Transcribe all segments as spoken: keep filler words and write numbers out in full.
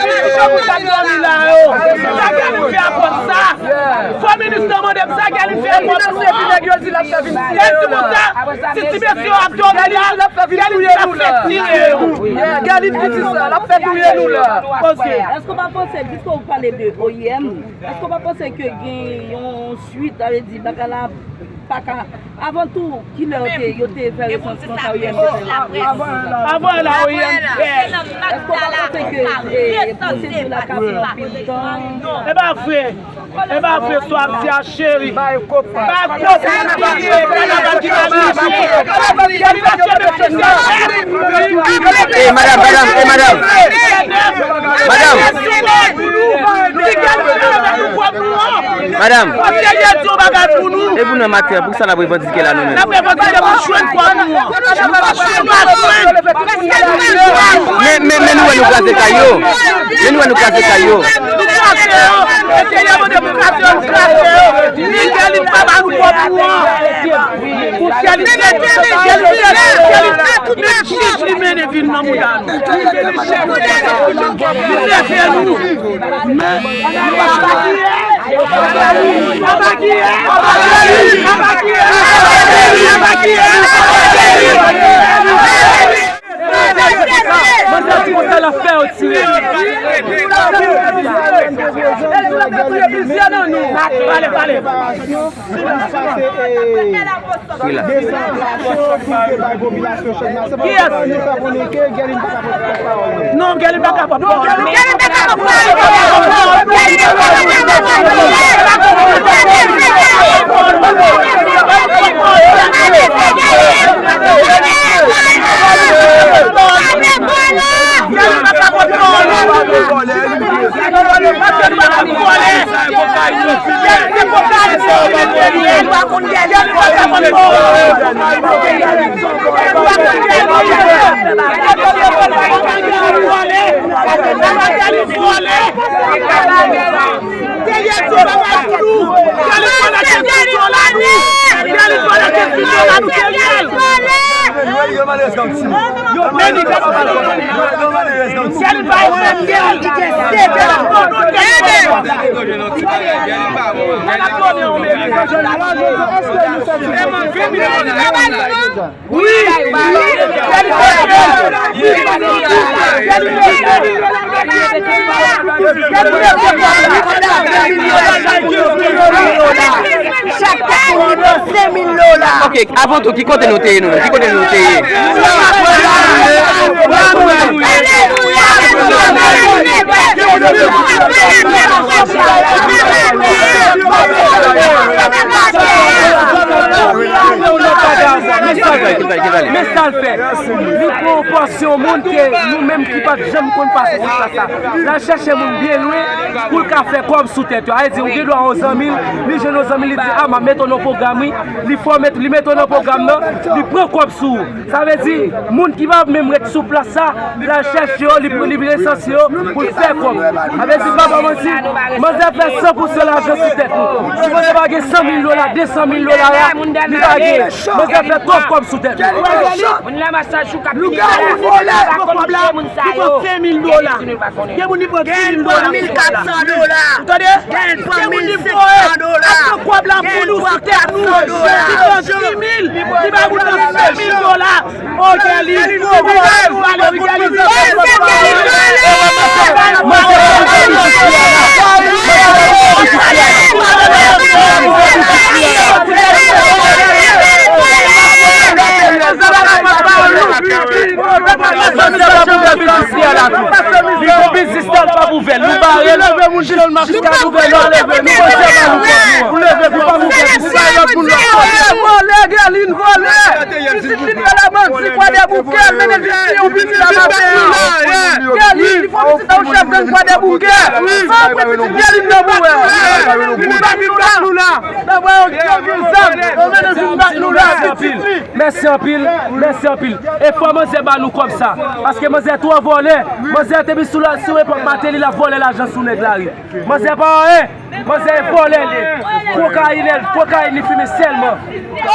Sa Guerline fè a kòb sa. Fò minis lan mande m sa Guerline fè a kòb nou an. Li di konsa, si ti mesye yo ap dòmi la, Guerline ap fè tiye yo. Guerline ki di sa, l ap fè touye nou la. Èske w pa panse, piske w pale de O I M, èske w pa panse ke gen yon swit, sa vle di, bagay la pa ka, avan tou, kilè yo te, yo te fè resansman sa yo ye? Avan la, O I M fè. Èske w pa panse ke, e, pwosesis la ka pran anpil tan? E pa vre. E pa vre sa w ap di a, cheri. Bay kopi, bay kopi, kanaval ki pa mache. Kanaval ki pa mache. E madanm, madanm, e madanm. Madanm. Madanm. E pou nou maten, pou sa n ap revandike la nou menm? N ap revandike pou jwenn kòb nou an. Nou pa jwenn. Men, men, men nou wè nou kraze kay yo. Men nou wè nou kraze kay yo. Nou kraze yo. Enteryè mande pou kraze yo, nou kraze yo. Miguel li pa ba nou kòb nou an. Pou Guerline, Guerline, Guerline, Guerline, tout jij li mennen vin nan mouda nou. Li leve nou. Men, nou pa Non, Guerline pa ka pran pawòl. Chak tèt moun li pran senk mil dola. Ok, avan tou, ki kote nou te ye nou menm? Ki kote nou te ye? Men sa l fè, li pran yon pòsyon moun ke nou menm ki pa t janm konn pase sou plas la. L al chèche moun byen lwen pou l ka fè kòb sou tèt yo. Sa vle di, ou gen dwa yon zanmi l, li jwenn yon zanmi l, li di, "A, m ap mete w nan pwogram, wi." Li fè w met, li mete w nan pwogram nan, li pran kòb sou ou. Sa vle di, moun ki pa menm ret sou plas la, l al chèche yo, li, li resanse yo pou l fè kòb. Sa vle di, pa ba manti, manzè fè san pou san lajan sou tèt li. Si manzè pa gen san mil dola, de san mil dola la, li pa gen. Manzè fè twòp kòb sou tèt li. Moun nan masaj ou k ap fini. Lougawou vòlè, pran kòb la, li pran ven mil dola. Gen moun li pran dis mil dola. Gen moun li pran mil kat san dola. Ou tande? Gen moun li voye. Ap pran kòb la pou nou sou tèt nou. Li pran dis mil, li ba moun nan ven mil dola. Ô, Guerline, ou vòlè, ou vòlè, wi, Guerline. Li gon biznis la, l p ap ouvè l. Nou bare l. Jiska gouvènman leve, nou kontinye ba nou kòb nou an. Ou leve pou pa pou fè sa, lòt moun lòt kòb. Vòlè, Guerline, vòlè. Pitit li fè la bandi, Kwadèboukè, l mennen jistis yon pitit la maten an. Guerline, li fè yon pitit la yon chèf gang Kwadèboukè. Sa apre pitit Guerline nan boure. Vin bat nou la. Nan bwa yon gwo zam, yo mennen vin bat nou la, pitit li. Mèsi anpil, mèsi anpil. E fò manzè ba nou kòb sa. Paske manzè twò vòlè. Manzè te vin sou la, sou epòk Martelly, l ap vòlè lajan sou nèg lari. Manzè pa anyen. Manzè e vòlè li ye. Kokayin, kokayin li fimen sèlman.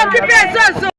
Okipe zozo.